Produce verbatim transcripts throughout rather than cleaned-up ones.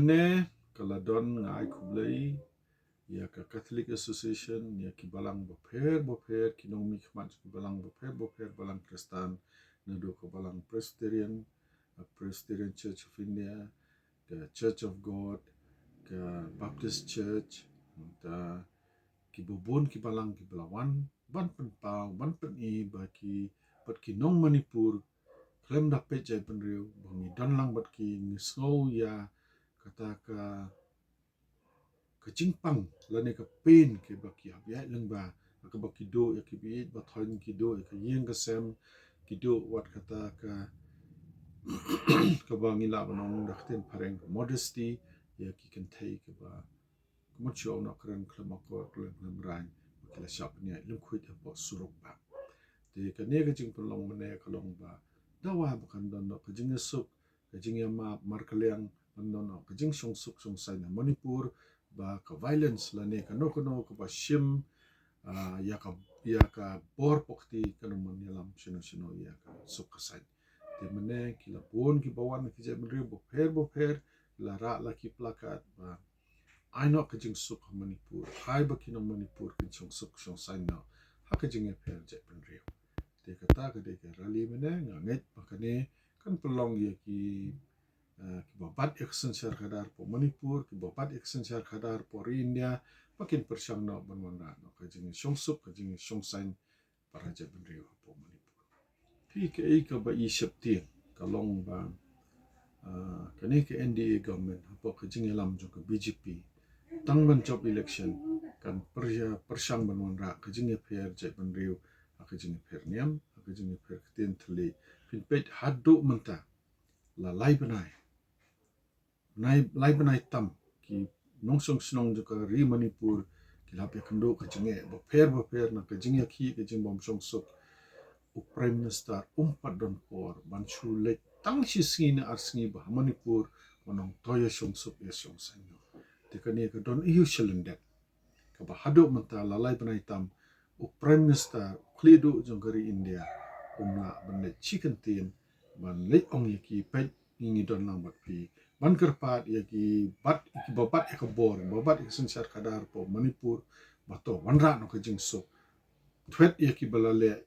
Ne, ka la don, nga ai khublei ïa ka Catholic Association, ïa ki balang bapher bapher, ki nongmihkhmat ki balang bapher bapher, balang Khristan, naduh ka balang Presbyterian, uh, Presbyterian Church of India, ka Church of God, ka Baptist Church, ta ki babun ki balang ki ba la wan ban pynpaw, ban pyni ba ki, bad ki nong Manipur khlem da peit jaitbynriew, ba ngi don lang bad ki, ngi sngew ïa kata ka ka jingpang lane ka pain kaba ki hap ïaid lyngba, kaba ki duh ïa ki ba ïeit ba thoiñ, ki duh ïa ka ïing ka sem, ki duh wat kata ka kaba ngi lah ban ong da ka ktien phareng ka modesty, ïa ki kynthei kiba ka mut shu ong noh kren khlem akor, khlem, khlem raiñ, ba ki la shah pynïaid lyngkhuid hapoh surok ba. Te kane ka jingpynlong mynne ka long ba dawa ba kan don noh ka jingïasuk, ka jingïamap markylliang, ban don noh ka jingshongsuk shongsaiñ ha Manipur, ba ka violence lane kano kano kaba shim, ah, ïa ka, ïa ka bor pokti kan ym ïalam shano shano ïa ka suk ka saiñ. Te mynne ki la bun kiba wan ki jaitbynriew bapher bapher, la rah la ki placard ba ai noh ka jingsuk ha Manipur, ai ba ki nong Manipur kin shongsuk shongsaiñ noh ha ka jingïapher jaitbynriew. Te kata ka dei ka rally mynne, nga ngeit ba kane kan pynlong ïa ki, eh, kiba bat ïa ka synshar khadar hapoh Manipur, kiba bat ïa ka synshar khadar hapoh ri India, ba kin pyrshang noh ban wanrah noh ka jingshongsuk, ka jingshongsaiñ para jaitbynriew hapoh Manipur. Te kaei kaba i sheptieng ka long ba, ah, kane ka N D A government hapoh ka jingïalam jong ka B J P, tang ban jop election, kan pyrshang, pyrshang ban wanrah ka jingïapher jaitbynriew ha ka jingïapher niam, ha ka jingïapher ktien thylliej. Phin peit haduh mynta la lai bnai, bnai, lai bnai tam ki nongshong shnong jong ka ri Manipur ki la hap ïakynduh ka jingeh bapher bapher na ka jingïakhih, ka jingbymshongsuk. U Prime Minister um pat don por ban shu leit tang shi sngi ne ar sngi bha ha Manipur ban ong to ïashongsuk ïashongsaiñ noh. Te kane ka don aiu shalyndet kaba haduh mynta la lai bnai tam u Prime Minister u khlieh duh jong ka ri India um lah ban leit shi kyntien ban leit ong ïa ki, peit, ngi, ngi don lang bad phi, ban kyrpad ïa ki, bat, ïa kiba bat ïa ka bor, ba bat ïa ka synshar khadar hapoh Manipur, ba to wanrah noh ka jingsuk. Thwet ïa kiba la leh,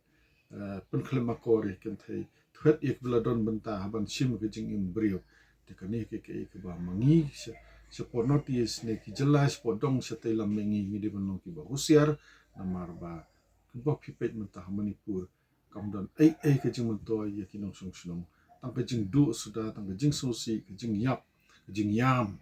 eh, pynkhlem akor ïa ki kynthei, thwet ïa kiba la don bynta ha ban shim ka jingim briew. Te kane ka, ka, kaba ma ngi sha, shapoh North East ne ki jylla shapoh dong shatei lam mihngi, ngi dei ban long kiba husiar, namar ba kumba phi peit mynta ha Manipur kam don ei ei ka jingmyntoi ïa ki nongshong shnong. Tang ka jingduh suda, tang ka jingsngewsih, ka jingïap, ka jingïam.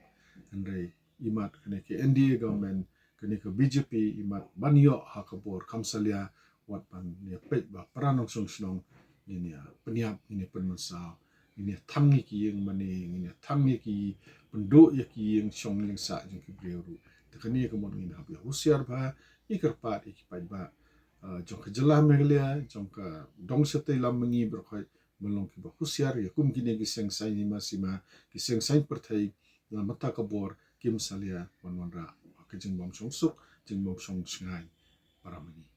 Hynrei imat kane ka N D A government, kane ka B J P, imat ban ïoh ha ka bor kam salia, wat ban ïa peit ba para nongshong shnong ngin ïa pynïap, ngin ïa pynmynsaw, ngin ïa thang ïa ki ïing mane, ngin ïa thang ïa ki, pynduh ïa ki ïing shong ïing sah jong ki briew ruh. Te kane ka mut ngin hap ïa husiar bha, ngi kyrpad ïa ki paidbah, ah, jong ka jylla Meghalaya, jong ka dong shatei lam mihngi baroh khoit, ban long kiba husiar ïa kum kine ki seng saiñ hima sima, ki seng saiñ pyrthei, na mynta ka bor kim salia ban wanrah ka jingbymshongsuk, jingbymshong shngaiñ para mihngi.